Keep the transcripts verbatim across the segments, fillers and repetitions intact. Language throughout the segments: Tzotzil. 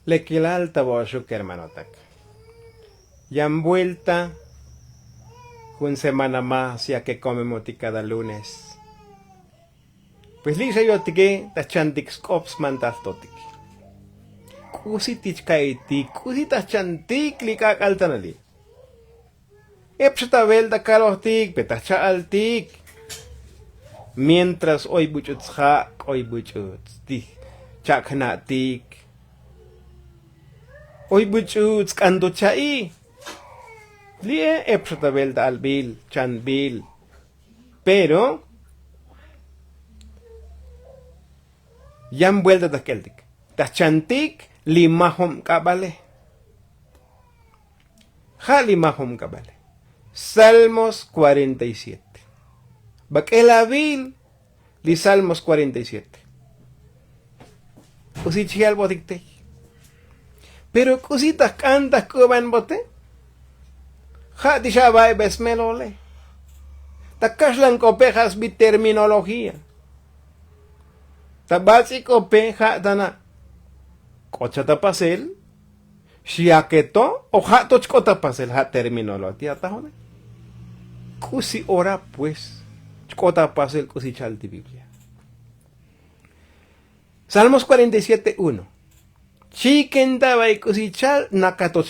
Lekilal ta vo'oxuk kermanotak, yan vuelta jun semana más ya ke komemotik kada lunes. Pues li' xa yotike ta jchantik sk'op smantal totik. K'usi ti chka'itik k'usi ta jchantik li k'ak'al tanali. Ep xa ta velta kalojtik pe ta jcha'altik. Mientras oy buch'ut sja' k'oy buch'ut ti jcha'kna'tik, oy buch'ut sk'antot cha'i. Li'e ep xa ta velta albil chanbil. Pero yan vuelta ta jk'eltik ta jchantik li majob k'abale. Ja' li majob k'abale. Salmos cuarenta y siete. Bak'elavil li salmos cuarenta y siete. K'usi chjelbotik tey. Pero k'usi ta jk'an ta jk'ubanbote. Ja' ti xa ava'ibe smelole. Ta kaxlan k'ope ja' sbi terminología. Ta bats'i k'ope ja' tana'. K'ot xa ta pasel. Xi aketo o ja' to chk'ot ta pasel ja' terminología ti atajone. K'usi ora pues chk'ot ta pasel k'usi chal ti biblia. Salmos cuarenta y siete uno. Chiken ta ba'i k'usi chal nakatoch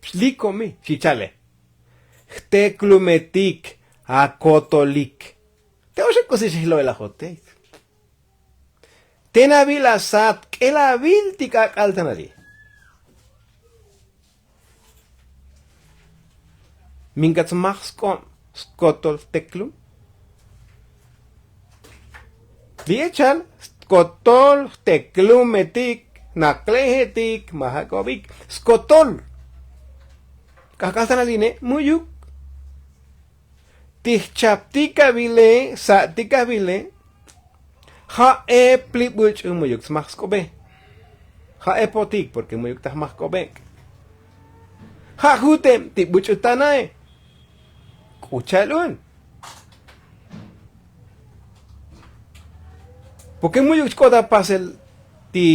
xlikomi xi chale. Jteklumetik akotolik. Te oxeb k'usi xijlo'elajote. Ten avil asat k'el avil ti k'ak'al tan ali. Minkat smaj sk'ob skotol jteklum. Li echal skotol jteklumetik naklejetik majak'obik skotol. K'ajk'al tan ali ne mu'yuk. Ti jchaptik avile sa'tik avile. Ja' ep li buch'u mu'yuk smaj sk'obe. Ja' epotik porke mu'yuk ta jmaj k'obek. Ja' juteb ti buch'u tanae. K'u cha'al un. Porke mu'yuk chk'ot ta pasel ti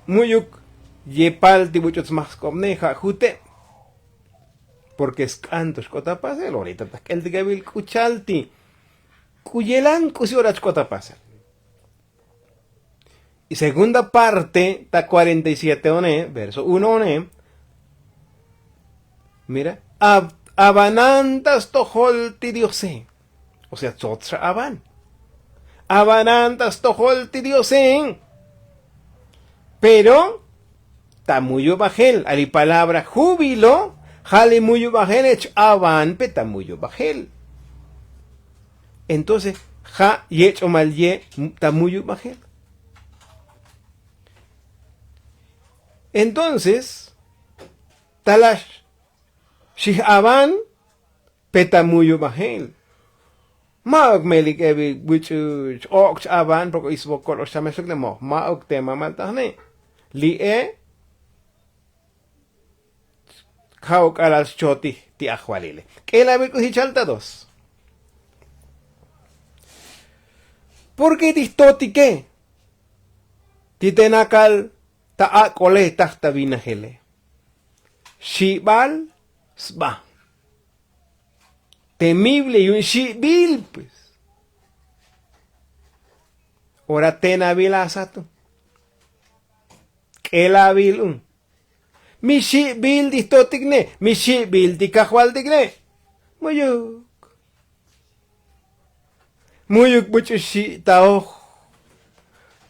mu'yuk yepal ti buch'u smaj sk'obne ja' juteb. Porke sk'an to xk'ot ta pasel orita ta jk'eltik avil k'u cha'al ti k'u yelan k'usi ora chk'ot ta pasel. Y segunda parte ta cuarenta y siete one verso uno one. Mira. Avanan ta stojol ti diose. O sea tsots xa avan. Avanan ta stojol ti diose. Pero ta muyu' bajel a li palabra jubilo. Ja' li muyu' bajel ech avan pe ta muyu' bajel. Entonces ja' yech'omal ye ta muyu' bajel. Entonces talax xij avan pe ta muyu' bajel. Ma'uk melik evi buch'u ch-ok' ch-avan porke isvokol ox chamexuk ne moj ma'uk te mamal tajne. Li'e ja' uk'alal xchotij ti ajvalile. K'el avil k'usi chal ta dos. Porke ti jtotike ti tenakal ta ak'ole taj ta vinajele. Xibal sba. Te miblia yu'un xibil pues. Ora ten avil asatu. K'el avil un. Mi xibil ti jtotik ne mi xibil ti kajvaltik ne. Mu'yuk. Mu'yuk buch'u xi' ta oj.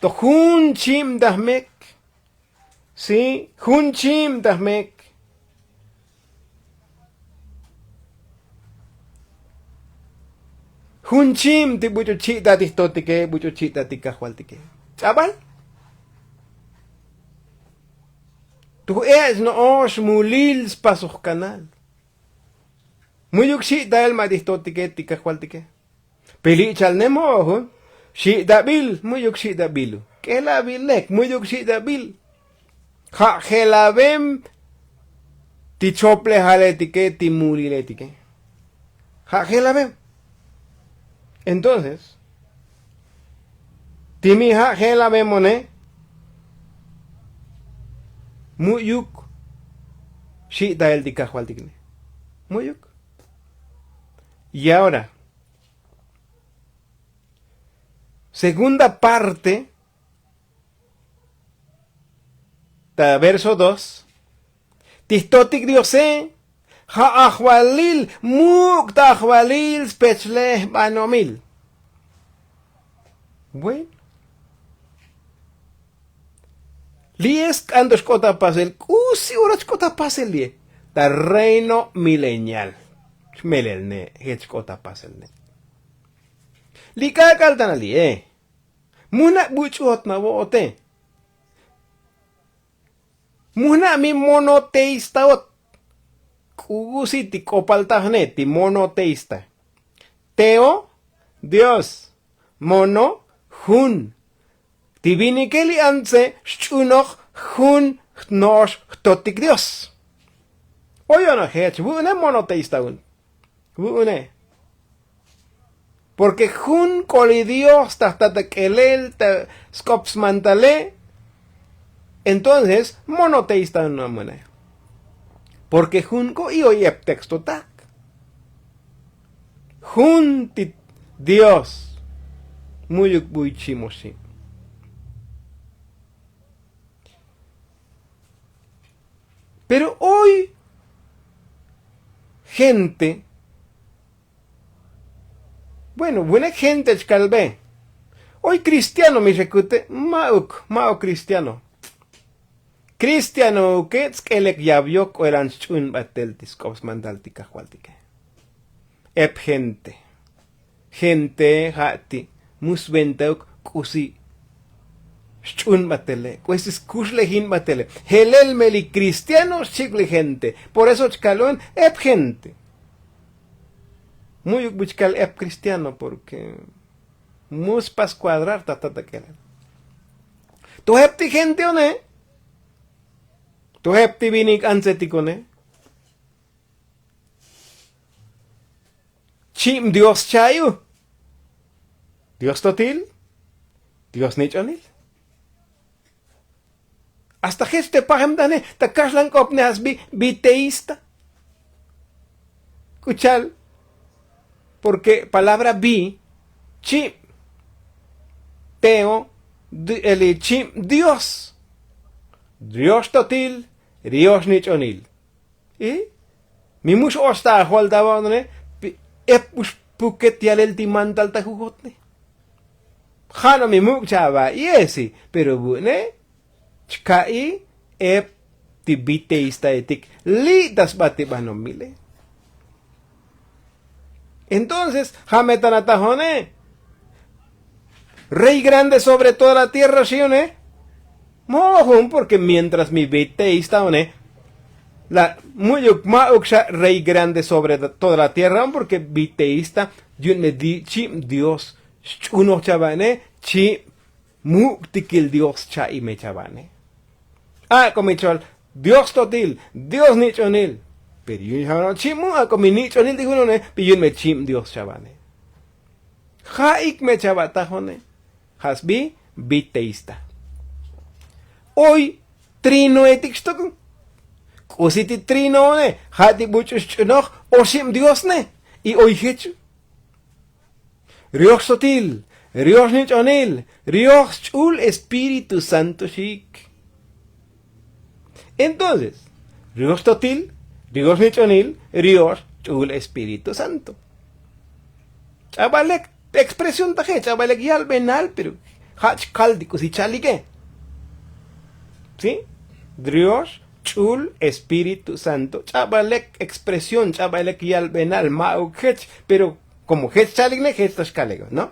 To jun chib ta jmek. Si jun chib ta jmek. Jun chib ti buch'u chi' ta ti jtotike buch'u chi' ta ti kajvaltike. Ch'abal. Tu ech' no'ox mulil spasoj kanal. Mu'yuk xi' ta el ma' ti jtotike ti kajvaltike. Pe li' chal ne mo'ojun. Xi' ta bil mu'yuk xi' ta bilu. K'el avil lek mu'yuk xi' ta bil. Ja' jelavem ti choplejal etike ti mulil etike. Ja' jelavem. Entonces ti mi ja' jelavem one. Mu'yuk xi'tael ti kajvaltik ne. Mu'yuk. Y ahora, segunda parte ta verso dos. Ti jtotik diose ja' ajvalil, muk' ta ajvalil spechlej banomil. Bueno, li'e sk'an to xk'ot ta pasel k'usi ora xk'ot ta pasel li'e ta reino milenial. Xmelel ne' jech xk'ot ta pasel ne'. Li k'ak'al tana li'e. Mujna' buch'u'ot na vo'ote. Mujna' mi monoteistaot. K'usi ti k'opal tajne ti monoteista. Teo, dios. Mono, jun. Ti vinike li antze xch'unoj jun jno'ox jtotik dios. Oy ono jech vu'une monoteista un. Vu'une. Porke jun k'oli dios ta jtatak'elel ta sk'op smantale. Entonces monoteista un amune. Porke jun k'o i oy ep texto tak. Jun ti dios. Mu'yuk buy chimoxi. Pero oy gente. Bueno, vu'une gente chkalbe. Oy kristiano mi xekute ma'uk ma'uk kristiano. Kristianouke tsk'elek yavyok k'oelan xch'un batel ti sk'op smantal ti kajvaltike. Ep gente. Gente ja' ti mu sventauk k'usi xch'un batele k'usi skuxlejin batele. Jelel me li kristiano xchik li gente. Por eso chkal un ep gente. Mu'yuk bu chkal ep kristiano porke mu spas kuadrar ta tatak'elel. Tojep ti gente one. Tojep ti vinik antzetik one. Chib dios cha'iu. Dios totil. Dios nich'onil. Hasta jech te pajem tane ta kaxlan k'op ne jasbi biteista. K'uchal. Porke palabra bi chib. Teo. Chib dios. Riox totil. Riox nich'onil. Mi mux oxta ajol ta va'one. Ep ux puket yalel ti mantal ta jujotne. Ja' no mi muk' chava' yesi pero vu'une. Chka'i ep ti biteistaetik li' ta sba ti banomile. Entonces ja' me tana tajone. Rey grande sobre toda la tierra xiune. Mo'ojun porke mientras mi biteista one. La mu'yuk ma'uk xa rey grande sobre toda la tierra porke biteista. Yu'un me di chib dios xch'unoj chava'ne. Chib muk' tikil dios cha'i me chava'ne. Ak'o mi chol dios totil dios nich'onil. Pero yu'un xa chib muk' ak'o mi nich'onil ti junone. Pero yu'un me chib dios chava'ne. Ja'ik me chava'tajone. Ja' sbi biteista. Oy trinoetik xtok. K'usi ti trinoone ja' ti buch'u xch'unoj oxib diosne. Y oy jech. Riox sotil, riox nich'onil, riox xch'ul espíritu santo xik. Entonces riox totil, riox nich'onil, riox ch'ul espíritu santo. Ch'abal lek expresión taje ch'abal lek yalbenal pero ja' chkal ti k'usi chalike. Si? Riox ch'ul espíritu santo ch'abal lek expresión ch'abal lek yalbenal ma'uk jech. Pero komo jech chalik ne jech ta xkalik no.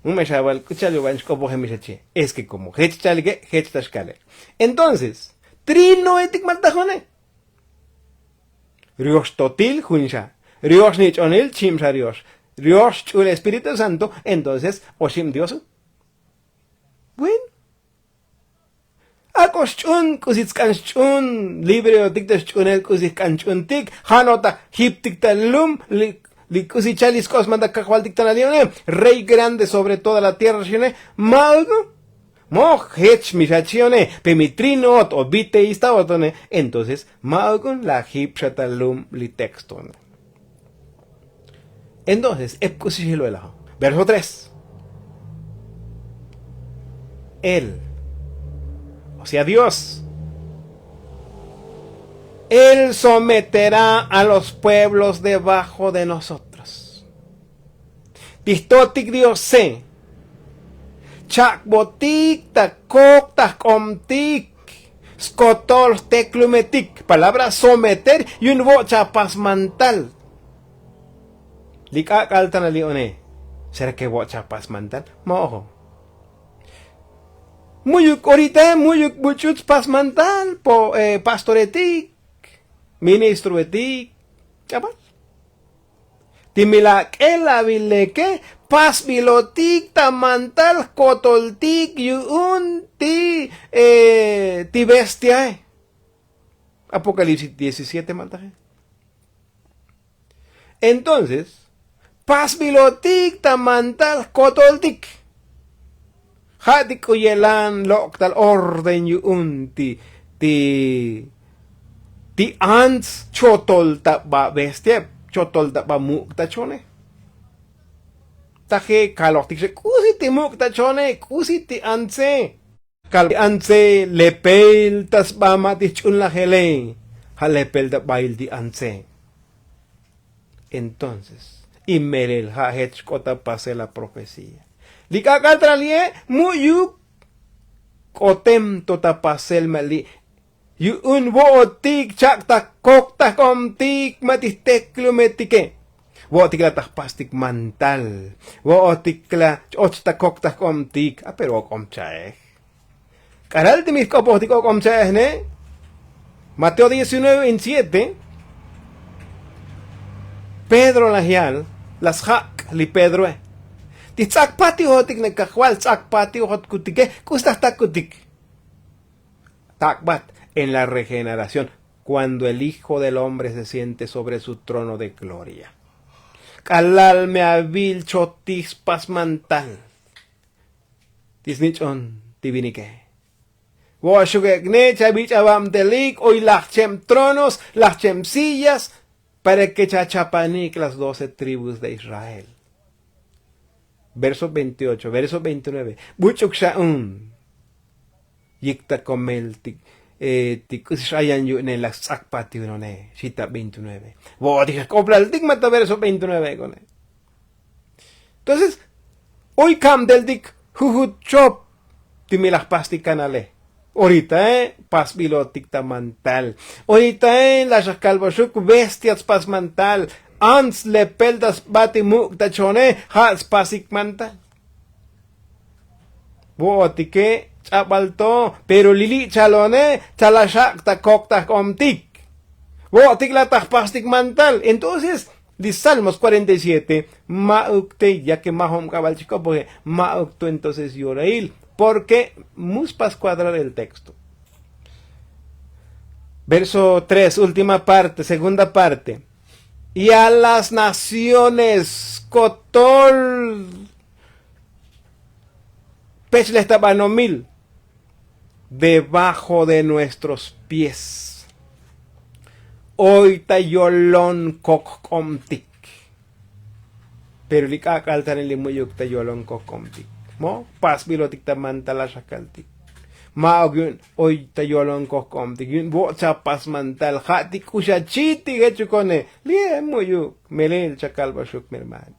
Mu me xaval k'u chalik van xk'opojem mi xachi. Es ke komo jech chalike jech ta xkalik. Entonces trinoetik maltajone. Riox totil jun xa. Riox nich'onil chib xa riox. Riox ch'ul espíritu santo. Entonces oxib dioso. Bueno. Ak'o xch'un k'usi tsk'an xch'un. Libreotik ta xch'unel k'usi jk'an ch'untik ja' no ta jiptik ta lum. Li k'usi chal li sk'osman ta kajvaltik ta nalione. Rey grande sobre toda la tierra xine. Ma'uk. Moj jech mi xachi'one pe mi trino'ot o biteista otone. Entonces ma'uk'un la jip xa ta lum li textone. Entonces ep k'usi xilbelajo. Verso tres. Él, o sea dios, él someterá a los pueblos debajo de nosotros. Tijtotik diose, chak'botik ta kok ta jk'obtik, skotol jteklumetik. Palabra someter yu'un vo'chapas mantal. Li k'ak'al tana li one, sera ke vo'chapas mantal? Mo'ojo. Mu'yuk orita mu'yuk buch'uts pas mantal po pastoretik, ministroetik, ch'abal. Ti mi lak'el avileke, pasbilotik ta mantal jkotoltik yu'un ti ti bestiae. Apokalipsis diecisiete mantaje. Entonces pasbilotik ta mantal jkotoltik. Ja' ti k'u yelan lok'tal orden yu'un ti ti ti ants chotol ta ba bestiae, chotol ta ba muk' ta chone. Taje kalojtik xa k'usi ti muk' ta chone, k'usi ti antse. Kal ti antse lepel ta sba ma' ti jch'unlajele. Ja' lepel ta bail ti antse. Entonces imelel ja' jech xk'ot ta pasel la profecía. Li k'ak'al ta la li'e mu'yuk k'otem to ta pasel ma' li' yu'un vo'otik chak' ta kok ta jk'obtik ma' ti jteklumetike. Vo'otik la ta jpastik mantal. Vo'otik la ch-och ta kok ta jk'obtik a pero ok'om cha'ej. K'alal ti mi jk'opojtik ok'om cha'ejne. Mateo diecinueve veintisiete. Pedro laj yal la sjak' li pedroe. Ti jtz'akpatijotik na kajval jtz'akpatijot kutike. K'us ta jtak kutik? Tak'bat en la regeneración, cuando el hijo del hombre se siente sobre su trono de gloria. K'alal me avil chotij spas mantal ti snich'on ti vinike. Vo'oxuk ek'ne chavich'avabtelik oy lajcheb tronos, lajcheb sillas, para ke chachapanik las doce tribus de israel. Verso veintiocho verso veintinueve. Buch'uk xa un yik ta komel ti k'usi x'ayan yu'ne la stz'akpati unone xi ta veintinueve. Vo'otik xa jk'oplaltik ma ta verso veintinueve ek'one. Entonces oy kabteltik jujut chop ti mi la jpastik kanale. Oritae pasbilotik ta mantal. Oritae la xa kalboxuk bestia tspas mantal. Ants lepel ta sba ti muk' ta chone ja' tspasik mantal. Vo'otike ch'abal to pero li li' chalone chalaxak' ta kok ta jk'obtik. Vo'otik la ta jpastik mantal entonces li salmos cuarenta y siete. Ma'uk te ya ke majob k'abal chik'opoje ma'uk to entonces yorail. Porke mus pa skuadrar el texto. Verso tres última parte segunda parte. Y a las naciones kotol pech lejtabanomil debajo de nuestros pies. Oy ta yolon kok jk'obtik. Pero li k'ak'al tanel li mu'yuk ta yolon kok jk'obtik mo pasbilotik ta mantal la xakaltik. Ma'uk yu'un oy ta yolon kok jk'obtik yu'un vo'chapas mantal ja' ti k'u xachi' ti jechukone. Li'e mu'yuk melel chakalboxuk mi hermano.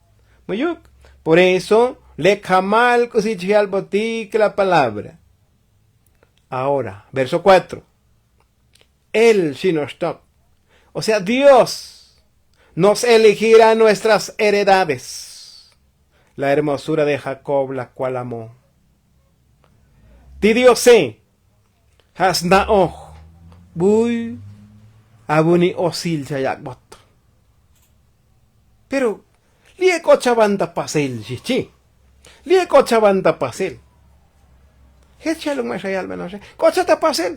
Mu'yuk. Por eso lek jamal k'usi chjalbotik la palabra. Ahora verso kuatro. Él xinoxtok. O sea dios nos elegirá nuestras heredades. La hermosura de jacob la kual amó. Ti diose ja' sna'oj buy avuni osil chayak'bot. Pero li'e k'ot chavan ta pasel xijchi. Li'e k'ot chavan ta pasel. Jech xaluk ma' xayalbenoxe k'ot xa ta pasel.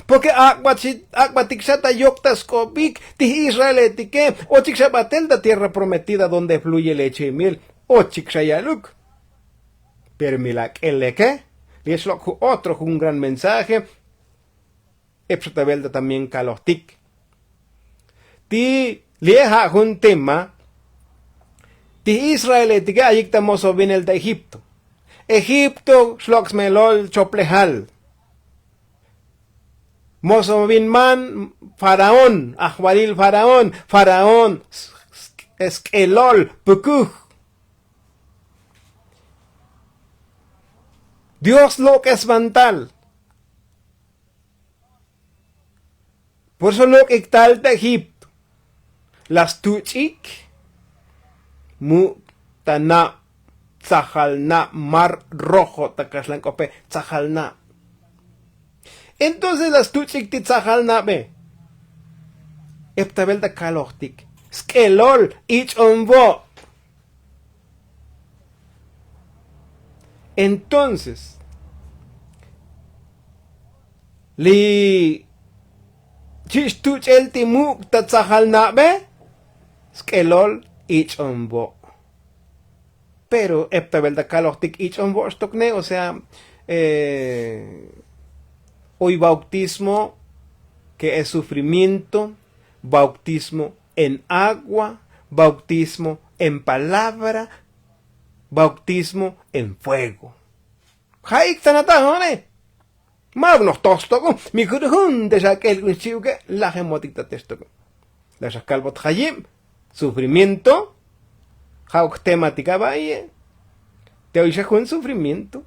Porke ak'bat xi ak'batik xa ta yok ta sk'obik ti israeletike. Ochik xa batel ta tierra prometida donde fluye leche y miel. Ochik xa yaluk. Pero mi lak'el leke Li' xlok' jun otro jun gran mensaje. Ep xa ta velta también kalojtik ti li'e ja' jun tema. Ti israeletike ayik ta moso vinel ta egipto. Egipto xlok' smelol choplejal. Moso vin man faraón ajvalil faraón faraón. Sk'elol pukuj. Dios lok'es van tal. Por eso lok'ik tal ta egipto. La stuch'ik muk' ta nab tsajal nab mar rojo ta kaxlan k'ope tsajal nab. Entonces la stuch'ik ti tsajal nabe. Ep ta velta kalojtik sk'elol ich'on vo'. Entonces li chich' tuch'el ti muk' ta tsajal nabe sk'elol ich'on vo'. Pero ep ta velta kalojtik ich'on vo' xtokne o sea oy bautismo ke es sufrimiento, bautismo en agua, bautismo en palabra, bautismo en fuego. Ja' ik' ta natajone. Ma'uk noj toj xtok'o mi jun jun te xa k'el k'un xchi'uke lajemotik ta te xtok'o. La xa kalbot jayib sufrimiento. Ja' uk jtematik aba'iye. Te oy xa jun sufrimiento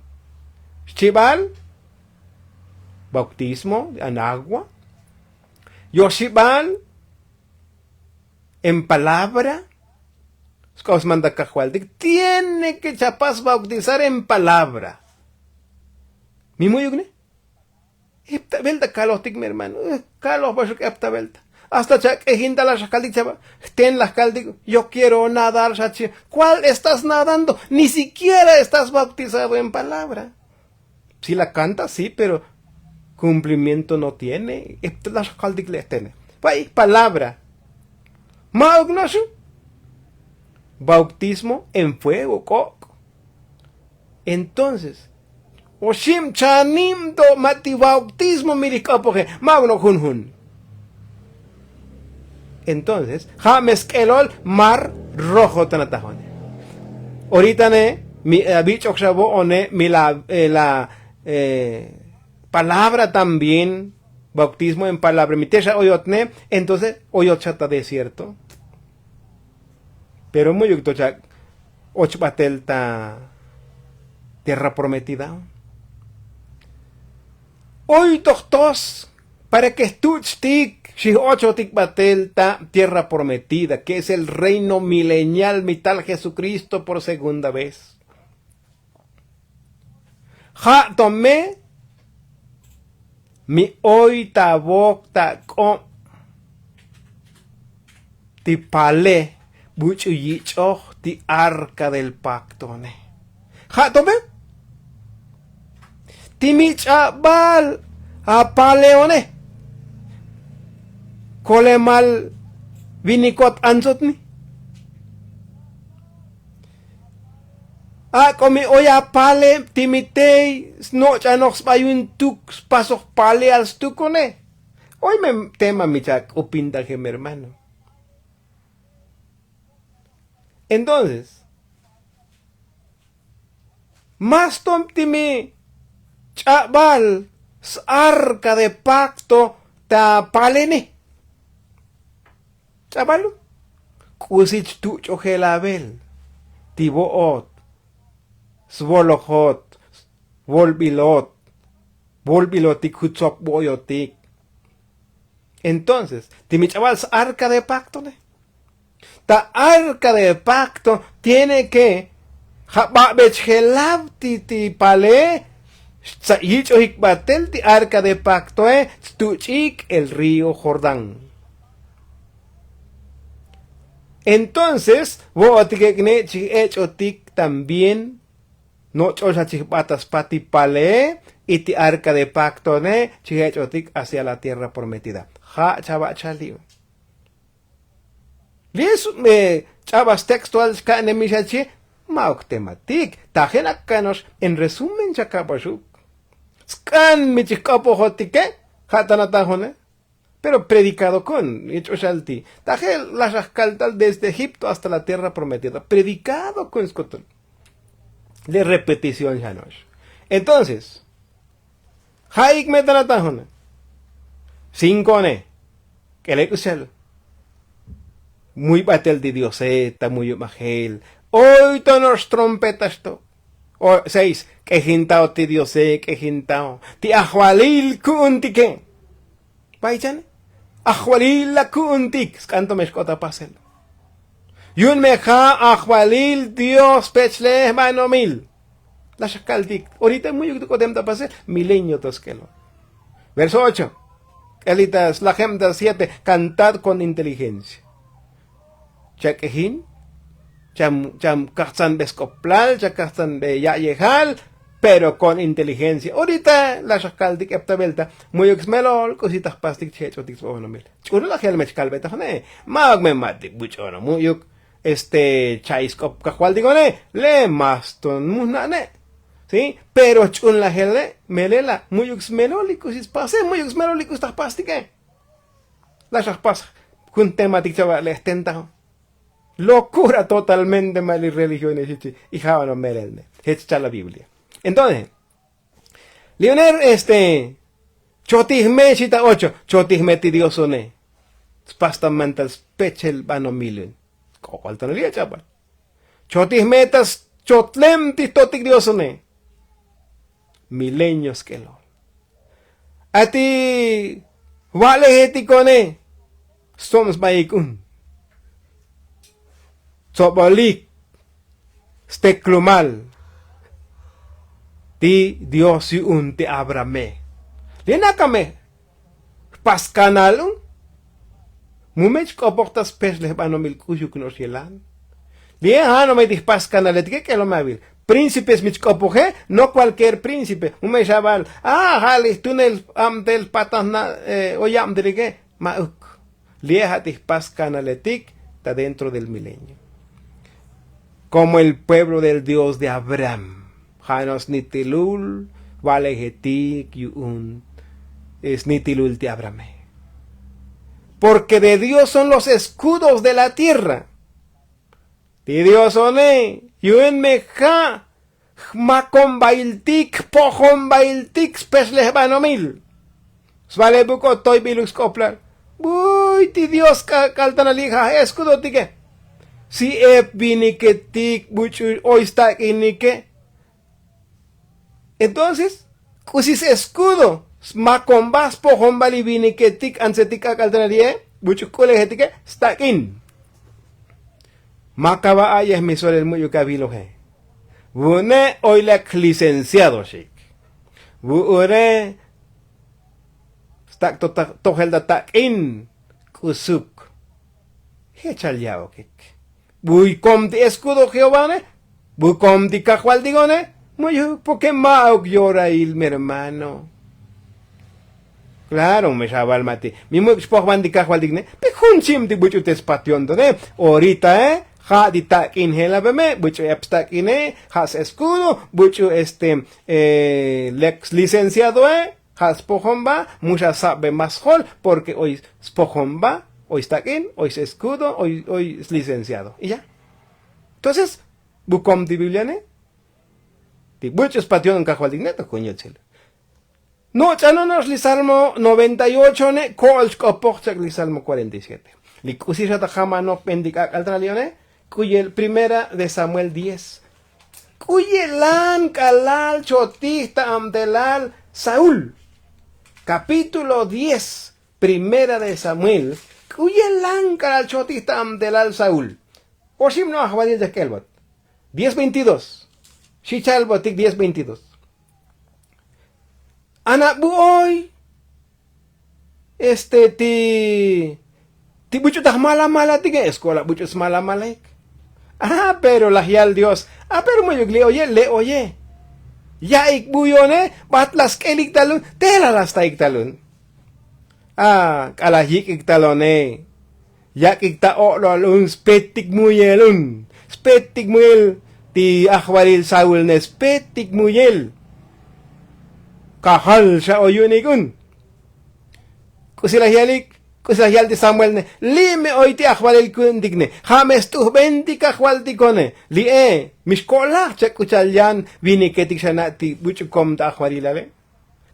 xchibal bautismo en agua. Yoxibal en palabra. Sk'op smanda kajvaltik tiene ke chapas bautizar en palabra. Mi mu'yuk ne. Ep ta velta kalojtik mi hermano. Kaloj baxuk ep ta velta. Hasta chak'ejin tal axa kaltik chava jten laj kaltik. Yo quiero nadar xachi. Kuál estás nadando? Ni siquiera estás bautizado en palabra. Si la kanta si pero kumplimiento no tiene. Ep ta lax kaltik le'tene. Pa'ik palabra. Ma'uk noxu. Bautismo en fuego k'ok'. Entonces oxib chanib to ma' ti bautismo mi lij k'opoje. Ma'uk no' jun jun. Entonces ja' me sk'elol mar rojo ta natajone. Oritane mi avich'ok xa vo'one mi la la palabra también. Bautismo en palabra mi te xa oyotne. Entonces oyot xa ta desierto. Pero mu'yuk to chak' och batel ta tierra prometida. Oy to jtos para ke jtuch'tik xij ochotik batel ta tierra prometida ke es el reino milenial mi tal jesukristo por segunda vez. Ja' to me mi oy ta vok ta k'ob ti pale buch'u yich'oj ti arka del paktone. Ja' to me ti mi ch'abal apaleone kolemal vinikot antsotni. Ak'o mi oy apale ti mi tey snoch'anoj sbayuntuk spasoj paleal stukune. Oy me tema mi chak'upintaje mi hermano. Entonces mas tom ti mi ch'abal s-arka de pakto ta palene. Ch'abalo k'usi chtuch'ojel avel ti vo'ot svolojot volbilot volbilotik jutsok bo'oyotik. Entonces ti mi ch'abal s-arka de paktone ta arka de pakto tiene ke ja' babechjelab ti ti pale xtsa' yich'ojik batel ti arka de paktoe chtuch'ik el río jordán. Entonces vo'otik ek'ne' chij ech'otik también noch'ol xa chij b'at ta spat ti palee y ti arka de paktoone chij ech'otik hacia la tierra prometida. Ja' chava' chali' li' ch'abas textual xka'ne mi xachi. Ma'uk tematik tajen akano'ox en resumen chakabaxuk. sk'an mi chijk'opojotike. Ja' ta natajone. Pero predikado ku'un y ch'uxal ti' taje' laxaj kaltal desde egipto hasta la tierra prometida predikado ku'un skutun. Le repetición xano'ox. Entonces ja'ik me ta natajone. Sinkone k'elel k'uxal. Muy batel ti diose ta muy ubajel. Oy to no'ox trompeta xto. Seis k'ejintao ti diose k'ejintao ti ajvalil ku'untike. Bay chane ajvalil la ku'untik sk'an to me xk'ot ta pasel. Yu'un me ja' ajvalil dios pech le jbanomil. La xakaltik orita mu'yuk to k'otem ta pasel. Milenio to sk'elon. Verso ocho. K'elita slajeb ta siete kantad kon inteligencia. Chak'ejin cham kajtzanbe sk'oplal chakajtzanbe ya'yejal. Pero kon inteligencia orita la xakaltik eptavelta. Mu'yuk smelol k'usi ta jpastik chejech'otik sbobonomil. Ch'ulul ajel me chkalbetaj ne. Ma'uk me ma'tik buch'ono mu'yuk este chay sk'op kajvaltikone. Le maston mujna'ne. Sí. Pero ch'un lajel le melela mu'yuk smelol li k'usi spase mu'yuk smelol li k'usi ta jpastike. La xajpas jun tematik chava' le jtentajo. Lokura totalmente ma' li religiones xichi. Y ja'ono melel ne jech chal la biblia. Entonces li uner este chotij me xita ocho. Chotij me ti diosone. Spas ta mantal spechel banomilun. K'ok'ol tano li' ch'abal. Chotij me ta schotlem ti jtotik diosone. Milenio sk'elol. Ati va'lejetikone stsob sbaik un. Tsobolik steklumal ti dios yu'un ti abrahame. Li nakame jpas kanal un. Mu me chk'opoj ta spexlej banomil k'uxuk no'ox yelan. Li e ja' no me ti jpas kanaletike k'elom avil. Príncipes mi chk'opoje no kualkier príncipe mu me xaval. A ja' li jtunel abtel jpatan jna' oyabtelike. Ma'uk. Li e ja' ti jpas kanaletik ta dentro del milenio. Komo el pueblo del dios de abraham. Ja' no snitilul valejetik yu'un snitilul ti abrahame. Porke de dios son los eskudos de la tierra. Ti diosone yu'un me ja' jmakombailtik jpojonbailtik spexlejbanomil. Svale buk'o toybiluk sk'oplal. Buy ti dios k'ak'al tana li' ja' j'eskudotike. Si ep viniketik buch'u oy stak'inike. Entonces k'usi s'eskudo smakonba spojonba li viniketik antsetik k'ak'al tana li'e. Buch'u k'ulejetike stak'in. Makaba a'yej mi solel mu'yuk aviloje. Vu'une' oy lek jlicenciado xik. Vu'une' stak' tojel ta tak'in k'usuk. Jechal ya'okik. Buy kom ti eskudo jehová ne. Buy kom ti kajvaltik one. Mu'yuk porke ma'uk yorail mi hermano. Klaro me xaval ma' ti mi mu'yuk xpojvan ti kajvaltik ne. Pe jun chim ti buch'u te spation to ne. Orita e ja' ti tak'in jel ave me buch'u ep stak'ine. Ja' s'eskudo buch'u este lek slicenciado e. Ja' spojonba mu xasabbe mas jol porke oy spojonba oy stak'in oy s'eskudo oy slicenciado y ya. Entonces bukom ti bibliane. Ti buch'u spation kajvaltik ne to jun yotzil. Noch'anono'ox li salmo noventa y ocho ne ko'ol xk'opoj chak' li salmo cuarenta y siete. Li k'usi xa ta jam anokbentik ak'al tana li one. K'u yel primera de samuel diez. K'u yelan k'alal chotij ta abtelal saúl. Kapítulo diez. Primera de samuel. K'u yelan k'alal chotij ta abtelal saúl. Oxib no' ajvalil chajk'elbot. Diez veintidós. Xi chalbotik diez veintidós. Ana bu oy este ti ti buch'u ta jmalamalajtike eskola buch'u smalamalaik. Pero laj yal dios. A pero mu'yuk li' oye le' oye. Ya'ik bu yo'one. Bat la sk'elik tal un. Tela la staik tal un. A k'alal yik'ik tal one. Yak'ik ta o'lol un spetik muyel un. Spetik muyel ti ajvalil saúl ne spetik muyel. Kajal xa oy yu'unik un. K'usi laj yalik? K'usi laj yal ti samuel ne? Li' me oy ti ajvalil ku'untik ne. Ja' me st'ujben ti kajvaltik one. Li'e mi xko'laj chak k'u cha'al yan viniketik xa na' ti buch'u kom ta ajvalilale.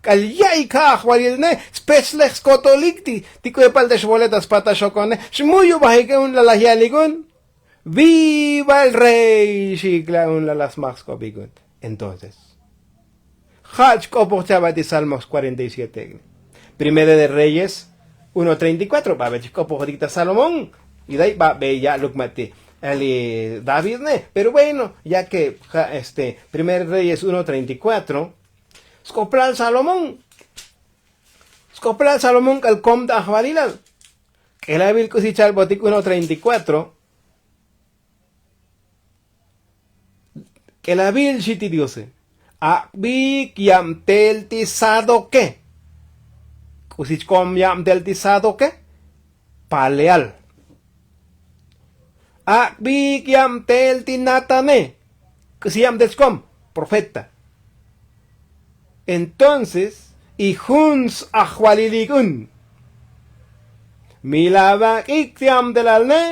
K'al ya'ik ja' ajvalil ne. Spechlej skotolik ti k'u epal ta xvoleta spataxok one. Xmuyubajik un lalaj yalik un. Viva el rey xi'ik la' un lalaj smaj sk'opik un. Entonces ja' chk'opoj chava' ti salmos cuarenta y siete. Primero de reyes uno treinta y cuatro b'abe' chk'opojotik ta salomón. Y day b'abe' ya'luk ma' ti ali david ne. Pero bueno, ya ke ja' este primer reyes uno treinta y cuatro. Sk'oplal salomón. Sk'oplal salomón k'al kom ta ajvalilal. K'elavil k'usi chalbotik uno treinta y cuatro. K'elavil xi ti diose. Ak'bik yabtel ti sadoke. K'usi chkom yabtel ti sadoke? Paleal. Ak'bik yabtel ti natane. K'usi yabtel chkom? Profeta. Entonces y jun s-ajvalilik un. Mi la vak'ik ti abtelal ne.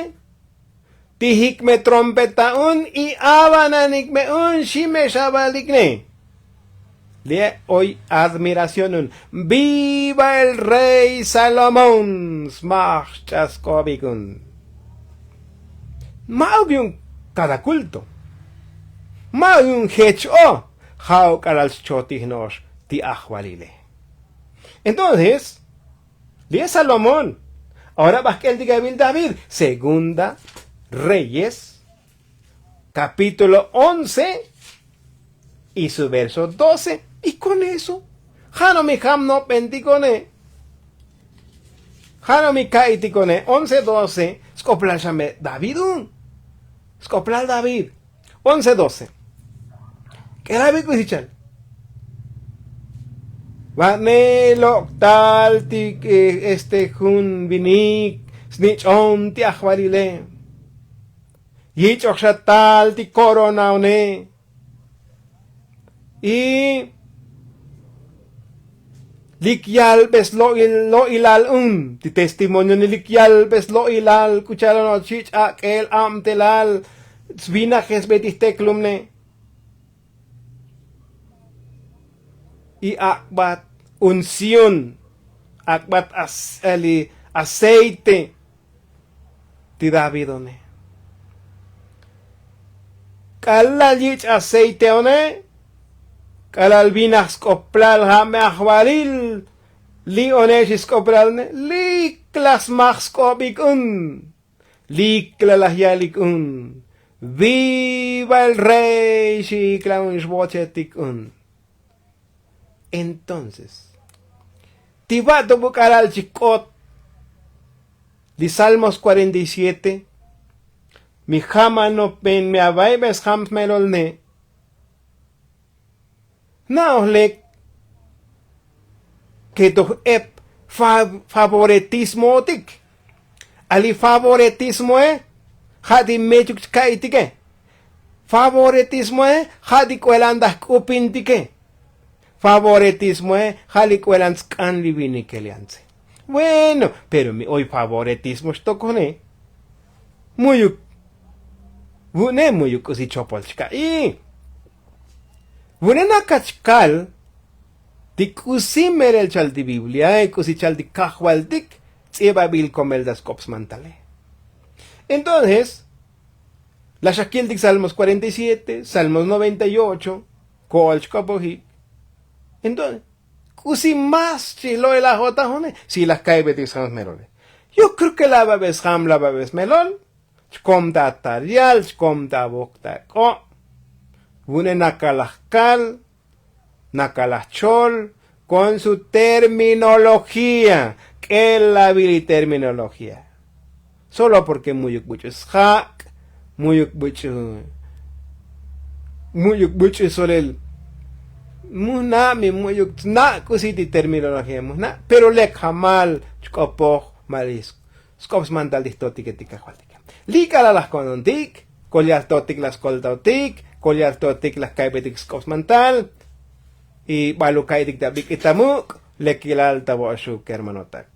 Tijik me trompeta un y avananik me un xi me xavalik ne. Li'e oy admiración un. Viva el rey salomón. Smaj xch'ask'obik un. Ma'uk yu'un kada kulto. Ma'uk yu'un jech o. Ja'uk k'alal xchotij no'ox ti ajvalile. Entonces li'e salomón. Ahora b'aj k'eltik avil david segunda reyes, capítulo once y su verso doce. Y kon eso ja' no mi jam nopbentik one. Ja' no mi ka'itik one once doce. Sk'oplal xa me david un. Sk'oplal david. Once doce. K'elavi k'usi chal. Va'ne lok'tal ti este jun vinik snich'on ti ajvalile. Yich'oj xa tal ti korona one. Y lik yalbe slo'ilal un ti testimonio ni lik yalbe slo'ilal k'u cha'al ono' chich' ak'el abtelal svinajesbe ti jteklumne. Y ak'bat unción ak'bat aceite ti david one. K'alal yich' aceite one k'alal vinaj sk'oplal ja' me ajvalil. Li' one xi sk'oplal ne lik laj smaj sk'obik un. Lik lalaj yalik un. Viva el rey xi'ik la' un xvochetik un. Entonces ti va'to buk'alal chik k'ot li salmos cuarenta y siete. Mi jam anopben mi ava'ibe sjam smelol ne'. Na'oj lek ketoj ep favoretismotik. Ali favoretismoe ja' ti mechuk chka'itike. Favoretismoe ja' ti k'uelan ta jk'upintike. Favoretismoe ja' li k'uelan tsk'an li vinikel yantze. Bueno, pero mi oy favoretismo xtokone. Mu'yuk vu'une mu'yuk k'usi chopol chka'i. Vu'une nakach kal ti k'usi melel chal ti bibliae k'usi chal ti kajvaltik ts'ibabil komel ta sk'op smantale. Entonces laj xakiltik salmos cuarenta y siete salmos noventa y ocho. Ko'ol chk'opojik. Entonces k'usi más chij lo'ilaj otajone si laj ka'ybetik sjam smelole. Yo kreo ke laj babe sjam laj babe smelol. Chkom ta atarial chkom ta avok ta ak'o'. Vu'une nakalaj kal nakalaj chol kon su terminología. K'elavil li terminología solo porke mu'yuk buch'u sjak' mu'yuk buch'u mu'yuk buch'u solel. Mujna' mi mu'yuk tsna' k'usi ti terminología mujna' pero lek jamal chk'opoj ma' li sk'op smantal ti jtotike ti kajvaltike. Li' k'alal laj ko'nontik kol yaltotik laj skoltotik kol yaltotik laj ka'ybetik sk'op smantal. Y bal uka'itik ta bik'it ta muk'. Lekilal ta vo'oxuk kermanotak.